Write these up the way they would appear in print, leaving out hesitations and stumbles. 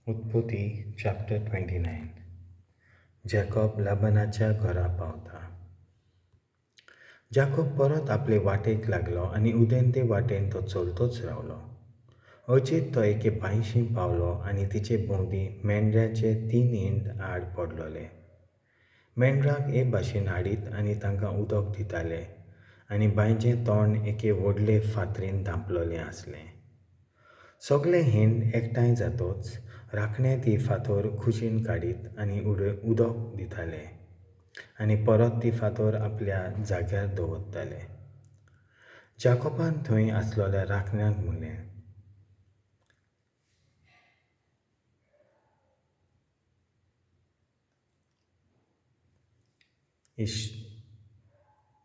उत्पत्ती chapter 29. Jacob लाबानाच्या घरा पावता. जॅकॉब परत आपले वाटेक लागलो आनी उदेंते वाटेन तो चलतोच रावलो. अचीत तो एके बांयशी पावलो आनी तिचे भोंवती मेंढऱ्याचे 3 हिंड आड पडलोले. मेंढराक हे भाशेन हाडीत आनी तांकां उदक दिताले आनी बांयचें तोंड एके व्हडले फातरीन धांपलोलें आसलें. सगळे हिंड एकठांय जातोच राखणे ती फातर खुशीन काडीत आनी उदक दिताले आनी परत ती फातर आपल्या जाग्यार दवरताले. जॅकॉबान थंय आसलोल्या राखण्यांक म्हणलें,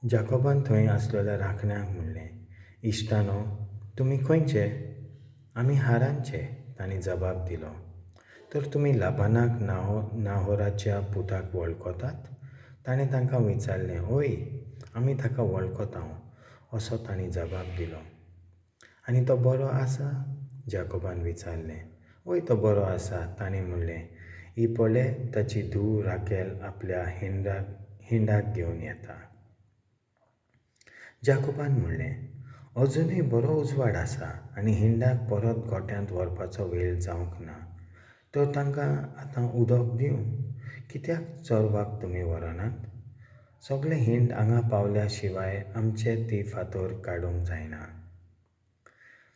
जॅकॉबान थंय आसलोल्या राखण्यांक म्हणलें, इश्टानो, तुमी खंयचे? आमी हारानचे, तांणी जबाब दिलो. तर तुमी लाबानाक नाहोराच्या पुताक वळखतात? ताणें तांकां विचारलें. हय, आमी ताका वळखता, असो तांणी जबाब दिलो. आनी तो बरो आसा? जॅकॉबान विचारलें. हय, तो बरो आसा, ताणें म्हणलें. ही पळय, ताची धूव राकेल आपल्या हिंडाक घेवन येता. जॅकॉबान म्हणलें, अजुनूय बरो उजवाड आसा आनी हिंडाक परत गोठ्यांत व्हरपाचो वेळ जावंक ना, तर तांकां आतां उदक दिवं. कित्याक चरवाक तुमी व्हरनात? सगळे हिंड हांगा पावल्या शिवाय आमचे ती फातर काडूंक जायना.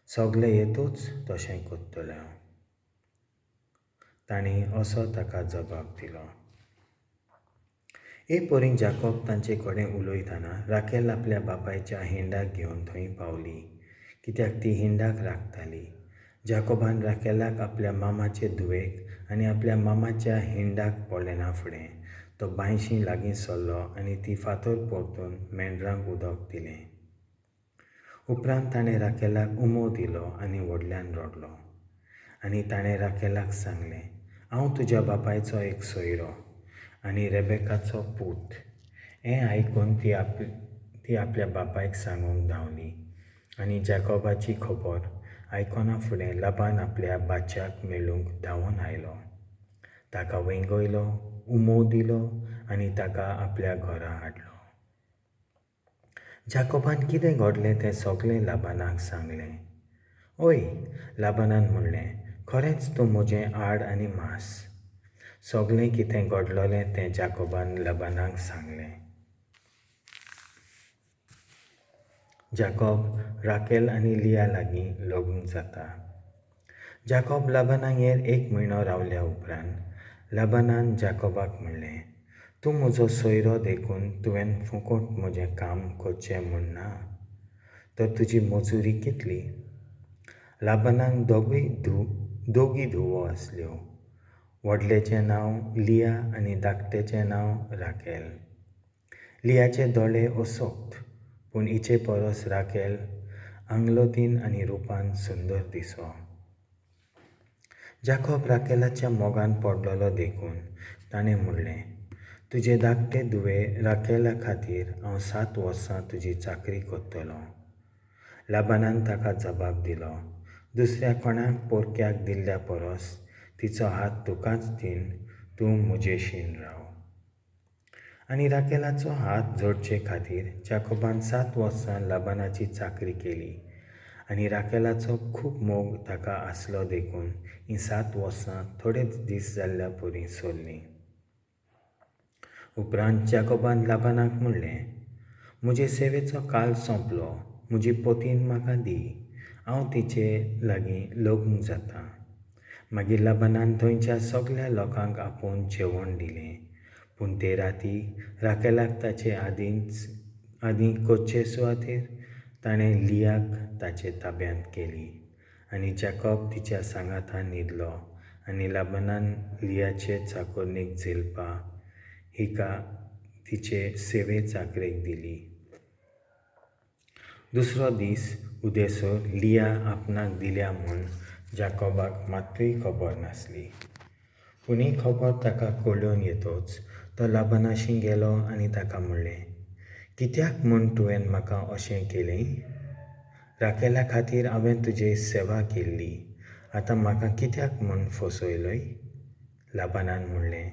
सगळे येतूच तशें करतले हांव, तांणी असो ताका जबाब दिलो. हे परी जॅकॉब तांचे कडेन उलयतना राकेल आपल्या बापायच्या हिंडाक घेवन थंय पावली, कित्याक ती हिंडाक राखताली. जॅकॉबान राकेलाक आपल्या मामाचे धुवेक आनी आपल्या मामाच्या हिंडाक पळयना फुडें तो बांयशी लागीं सरलो आनी ती फातर परतून मेंढरांक उदक दिलें. उपरांत ताणें राकेलाक उमो दिलो आनी व्हडल्यान रडलो आनी ताणें राकेलाक सांगलें, हांव तुज्या बापायचो एक सोयरो आनी रेबेकाचो पूत. हें आयकून ती आपल्या बापायक सांगूंक धांवली आनी जॅकॉबाची खबर आयकना फुडें लाबान आपल्या बाच्याक मेळूंक धांवून आयलो. ताका वेंगयलो, उमो दिलो आनी ताका आपल्या घरा हाडलो. जॅकॉबान कितें घडलें तें सगळें लाबानाक सांगलें. हय, लाबानान म्हणलें, खरेंच तूं म्हजें आड आनी मांस. सगळें कितें घडलोलें तें जॅकॉबान लाबानाक सांगलें. जॅकॉब राकेल आनी लिया लागीं लग्न जाता. जॅकॉब लाबानागेर 1 म्हयनो रावल्या उपरांत लाबानान जॅकॉबाक म्हणलें, तूं म्हजो सोयरो देखून तुवें फुकट म्हजें काम करचें म्हूण ना, तर तुजी मजुरी कितली? लाबानाक दोगी धुवो आसल्यो. व्हडलेचें नांव लिया आनी धाकटेचें नांव राकेल. लियाचे दोळे असक्त, पूण हिचे परस राकेल आंगलोतीन आनी रुपान सुंदर दिसो. जॅकॉब राकेलाच्या मोगान पडलोलो देखून ताणें म्हणलें, तुजे धाकटे धुवे राकेला खातीर हांव 7 वर्सां तुजी चाकरी करतलो. लाबानान ताका जबाब दिलो, दुसऱ्या कोणाक पोरक्याक दिल्ल्या परस तिचो हात तुकाच दीन, तूं म्हजेशीन राव. आनी राकेलाचो हात जोडचे खातीर जॅकॉबान 7 वर्सां लाबानाची चाकरी केली आनी राकेलाचो खूब मोग ताका आसलो देखून हीं 7 वर्सां थोडेच दीस जाल्ल्या परी सरलीं. उपरांत जॅकॉबान लाबानाक म्हणलें, म्हजे सेवेचो काल सोंपलो, म्हजी पोतीन म्हाका दी, हांव तिचे लागीं लग्न जाता. मागीर लाबानान थंयच्या सगल्या लोकांक आपोवन जेवण दिलें, पूण ते राती राकेलाक ताचे आदीं करचे सुवातेर ताणें लियाक ताचे ताब्यांत केली आनी जॅकॉब तिच्या सांगातान न्हिदलो आनी लाबानान लियाचे चाकरणीक झिलपा हिका तिचे सेवे चाकरेक दिली. दुसरो दीस उदेसर लिया आपणाक दिल्या म्हूण जॅकॉबाक मात्तूय खबर नासली. पूण ही खबर ताका कळून येतोच तो लाबानाशी गेलो आनी ताका म्हणलें, कित्याक म्हूण तुवें म्हाका अशें केलें? राकेला खातीर हांवें तुजी सेवा केल्ली, आतां म्हाका कित्याक म्हूण फसयलोय? लाबानान म्हणलें,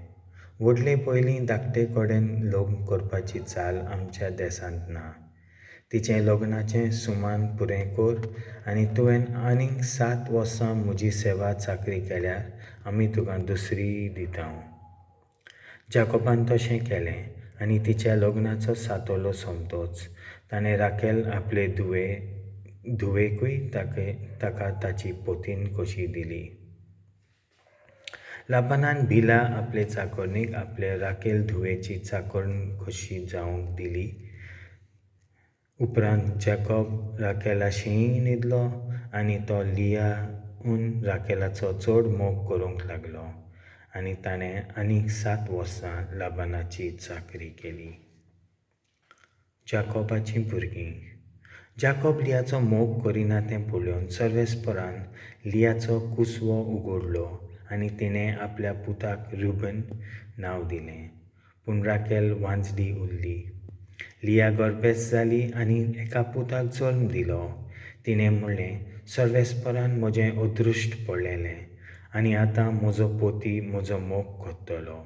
व्हडले पयलीं धाकटे कडेन लग्न करपाची चाल आमच्या देसांत ना. तिचें लग्नाचें सुमान पुरें कर आनी तुवें आनीक 7 वर्सां म्हजी सेवा चाकरी केल्यार आमी तुका दुसरी दिता. जाकोबान तशें केलें आनी तिच्या लग्नाचो सातोलो सोमतोच ताणें राकेल आपले धुवेकूय ताका ताची पतीण कशी दिली. लाबानान बिला आपले चाकरणीक आपले राकेल धुवेची चाकरण कशी जावंक दिली. उपरांत जाकोब राकेलाशींय न्हिदलो आनी तो लियाहून राकेलाचो चड मोग करूंक लागलो आनी ताणें आनीक 7 वर्सां लाबानाची चाकरी केली. जाकोबाचीं भुरगीं. जाकोब लियाचो मोग करिना तें पळोवन सर्वेस्परान लियाचो कुसवो उगडलो आनी तिणें आपल्या पुताक रुबन नांव दिलें. पूण राकेल वांजडी उरली. लिया गर्भेस्त जाली आनी एका पुताक जल्म दिलो. तिणें म्हणलें, सर्वेस्परान म्हजें अदृश्ट पळयलें आनी आतां म्हजो पती म्हजो मोग करतलो.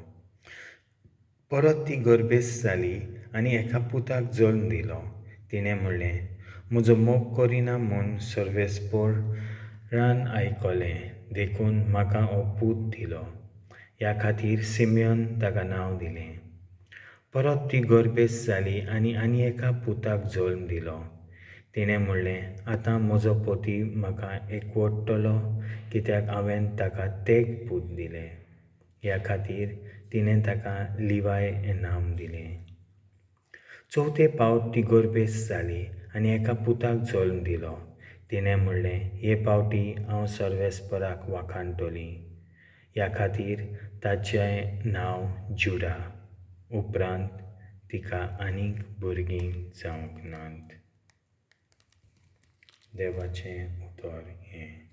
परत ती गर्भेस्त जाली आनी एका पुताक जल्म दिलो. तिणें म्हणलें, म्हजो मोग करिना म्हूण सर्वेस्परान आयकलें, देखून म्हाका हो पूत दिलो. ह्या खातीर सिमियन ताका नांव दिलें. परत ती गर्भेस्त जाली आनी आनी एका पुताक जल्म दिलो. तिणें म्हणलें, आतां म्हजो पती म्हाका एकवटतलो, कित्याक हांवें ताका तेग पूत दिले. ह्या खातीर तिणें ताका लिवाय हें नांव दिलें. चवथे पावट ती गर्भेस्त जाली आनी एका पुताक जल्म दिलो. तिणें म्हणलें, हे पावटी हांव सर्वेस्पराक वाखाणटली. ह्या खातीर ताचें नांव जुडा. उपरांत तिका आनीक भुरगीं जावंक नात. देवाचें उतर हें.